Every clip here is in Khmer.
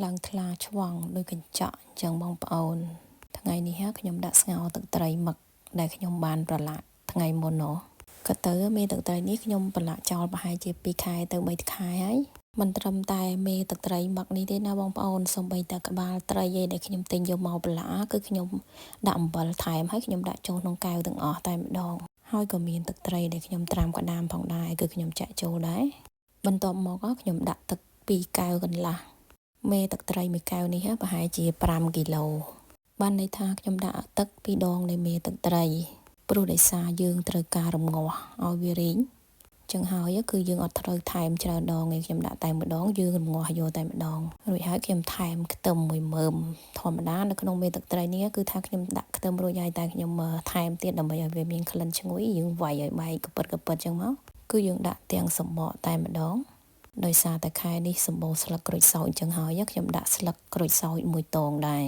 ឡើងថ្លាឆ្វង់ដូចកញ្ចក់អញ្ចឹងបងប្អូនថ្ងៃនេះខ្ញុំដាក់ស្ងោរទឹកត្រីមឹកដែលខ្ញុំបានប្រឡាក់ថ្ងៃមុននោះក៏ទៅមេទឹកត្រីនេះខ្ញុំប្រឡាក់ចោលប្រហែលជា2ខែទៅ3ខែហើយមិនត្រឹមតែមេទឹកត្រីមឹកនេះទេណាបងប្អូនសូម្បីតែក្បាលត្រីឯដែលខ្ញុំទិញយកមកប្រឡាក់គឺខ្ញុំដាក់អំបិលថែមហើយខ្ញុំដាក់ចូលក្នុងកែវទាំងអស់តែម្ដងហើយក៏មានទឹកត្រីដែលខ្ញុំត្រាំក្តាមផងដែរគឺខ្ញុំចាក់ចូលដែរបន្ទាប់មកខ្ញុំដាក់ទឹក2កែវកន្លះមេទឹកត្រីមួយកែវនេះប្រហែលជា5គីឡូបានន័យថាខ្ញុំដាក់ទឹក2ដងនៃមេទឹកត្រីព្រោះដោយសារយើងត្រូវការរងាស់ឲ្យវារីងចឹងហើយគឺយើងអត់ត្រូវថែមច្រើនដងឯងខ្ញុំដាក់តែម្ដងយើងរងាស់យកតែម្ដងរួចហើយខ្ញុំថែមខ្ទឹមមួយមើមធម្មតានៅក្នុងមេទឹកត្រីនេះគឺថាខ្ញុំដាក់ខ្ទឹមរួចហើយតែខ្ញុំថែមទៀតដើម្បីឲ្យវាមានក្លិនឈ្ងុយយើងវាយឲ្យបែកកពិតកពិតចឹងមកគឺយើងដាក់ទាំងសម្បកតែម្ដងដោយសារតែខែនេះសម្បូរស្លឹកក្រូចសើចចឹងហើយខ្ញុំដាក់ស្លឹកក្រូចសើចមួយតងដែរ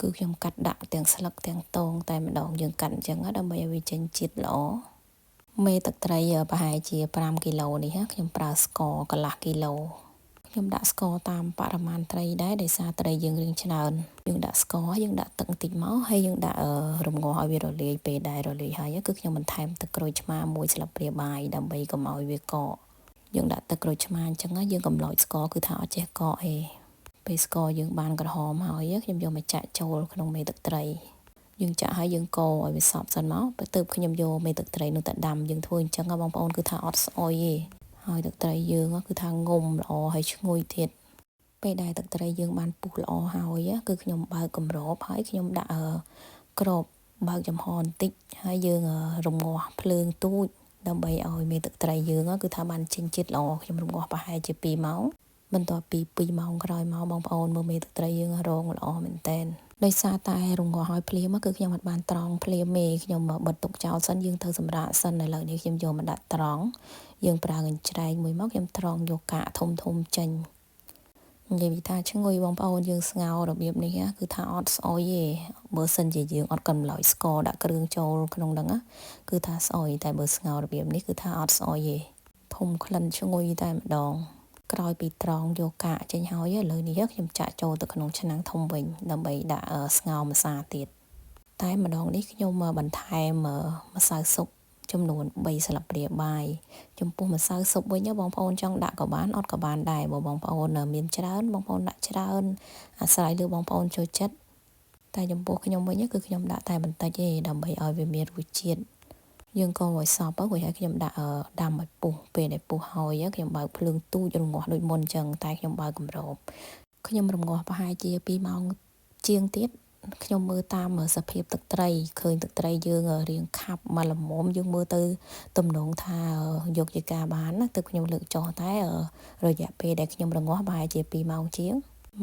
គឺខ្ញុំកាត់ដាក់ទាំងស្លឹកទាំងតងតែម្ដងយើងកាត់អញ្ចឹងដើម្បីឲ្យវាចេញជាតិល្អមេទឹកត្រីប្រហែលជា5គីឡូនេះខ្ញុំប្រើស្ករកន្លះគីឡូខ្ញុំដាក់ស្ករតាមបរិមាណត្រីដែរដោយសារត្រីយើងរៀងច្រើនយើងដាក់ស្ករយើងដាក់ទឹកបន្តិចមកហើយយើងដាក់រំងាស់ឲ្យវារលាយពេលដែលរលាយហើយគឺខ្ញុំបន្ថែមទឹកក្រូចឆ្មាមួយស្លាបព្រាបាយដើម្បីកុំឲ្យវាកកយើងដាក់ទឹកក្រូចឆ្មាអញ្ចឹងយើងកំឡោចស្ករគឺថាអត់ចេះកកទេពេលស្ករយើងបានក្រហមហើយខ្ញុំយកមកចាក់ចូលក្នុងមេទឹកត្រីយើងចាក់ហើយយើងកូរឲ្យវាសព្វសិនមកទៅទើបខ្ញុំយកមេទឹកត្រីនោះទៅដាំយើងធ្វើអញ្ចឹងបងប្អូនគឺថាអត់ស្អុយទេហើយទឹកត្រីយើងគឺថាងុំល្អហើយឈ្ងុយទៀតពេលដែលទឹកត្រីយើងបានពុះល្អហើយគឺខ្ញុំបើកគម្របហើយខ្ញុំដាក់ក្របបើកចំហបន្តិចហើយយើងរងាស់ភ្លើងទូចដើម្បីឲ្យមេទឹកត្រីយើងគឺថាបានចេញជាតិល្អខ្ញុំរងាស់ប្រហែលជា2ម៉ោងបន្ទាប់ពី2ម៉ោងក្រោយមកបងប្អូនមើលមេទឹកត្រីយើងរងល្អមែនតើដោយសារតែរងាស់ហើយភ្លាមគឺខ្ញុំអត់បានត្រង់ភ្លាមទេខ្ញុំបិទទុកចោលសិនយើងទៅសម្រាកសិនឥឡូវនេះខ្ញុំយកមកដាក់ត្រង់យើងប្រើកញ្ច្រែងមួយមកខ្ញុំត្រង់យកកាកធំធំចេញនិយាយថាឈ្ងុយបងប្អូនយើងស្ងោររបៀបនេះគឺថាអត់ស្អុយទេបើសិនជាយើងអត់កំឡោចស្ករដាក់គ្រឿងចូលក្នុងហ្នឹងគឺថាស្អុយតែបើស្ងោររបៀបនេះគឺថាអត់ស្អុយទេធំក្លិនឈ្ងុយតែម្ដងក្រោយពីត្រង់យកកាកចេញហើយឥឡូវនេះខ្ញុំចាក់ចូលទៅក្នុងឆ្នាំងធំវិញដើម្បីដាក់ស្ងោរម្សាទៀតតែម្ដងនេះខ្ញុំបន្ថែមម្សៅស៊ុបចំនួន3ស្លាបព្រាបាយចំពោះម្សៅស៊ុបវិញបងប្អូនចង់ដាក់ក៏បានអត់ក៏បានដែរបើបងប្អូនមានច្រើនបងប្អូនដាក់ច្រើនអាស្រ័យលើបងប្អូនចូលចិត្តតែចំពោះខ្ញុំវិញគឺខ្ញុំដាក់តែបន្តិចទេដើម្បីឲ្យវាមានរសជាតិយើងកូរឲ្យសព្វរួចហើយខ្ញុំដាក់ដាំឲ្យពុះពេលដែលពុះហើយខ្ញុំបើកភ្លើងទូចរងាស់ដូចមុនអញ្ចឹងតែខ្ញុំបើកគម្របខ្ញុំរងាស់ប្រហែលជា2ម៉ោងជាងទៀតខ្ញុំមើលតាមសភាពទឹកត្រីឃើញទឹកត្រីយើងរៀងខាប់មកល្មមយើងមើលទៅទំនងថាយកជាការបានណាទើបខ្ញុំលើកចុះតែរយៈពេលដែលខ្ញុំរងាស់ប្រហែលជា2ម៉ោងជាង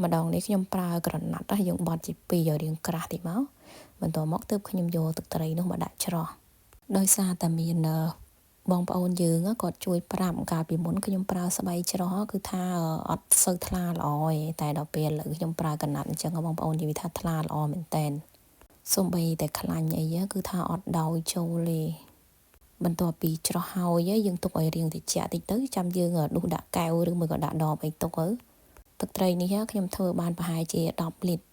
ម្ដងនេះខ្ញុំប្រើក្រណាត់យើងបត់ជា2ឲ្យរៀងក្រាស់តិចមកបន្ទាប់មកទើបខ្ញុំយកទឹកត្រីនោះមកដាក់ច្រោះដោយសារតែមានបងប្អូនយើងគាត់ជួយប្រាប់កាលពីមុនខ្ញុំប្រើស្បៃច្រោះគឺថាអត់សូវថ្លាល្អទេតែដល់ពេលឥឡូវខ្ញុំប្រើកណាត់អញ្ចឹងបងប្អូននិយាយថាថ្លាល្អមែនតើសំបីតែខ្លាញ់អីគឺថាអត់ដោយចូលទេបន្ទាប់ពីច្រោះហើយយើងទុកឲ្យរៀងត្រជាក់តិចទៅចាំយើងដួសដាក់កែវឬមួយក៏ដាក់ដបអីទុកទៅទឹកត្រីនេះខ្ញុំធ្វើបានប្រហែលជា10លីត្រ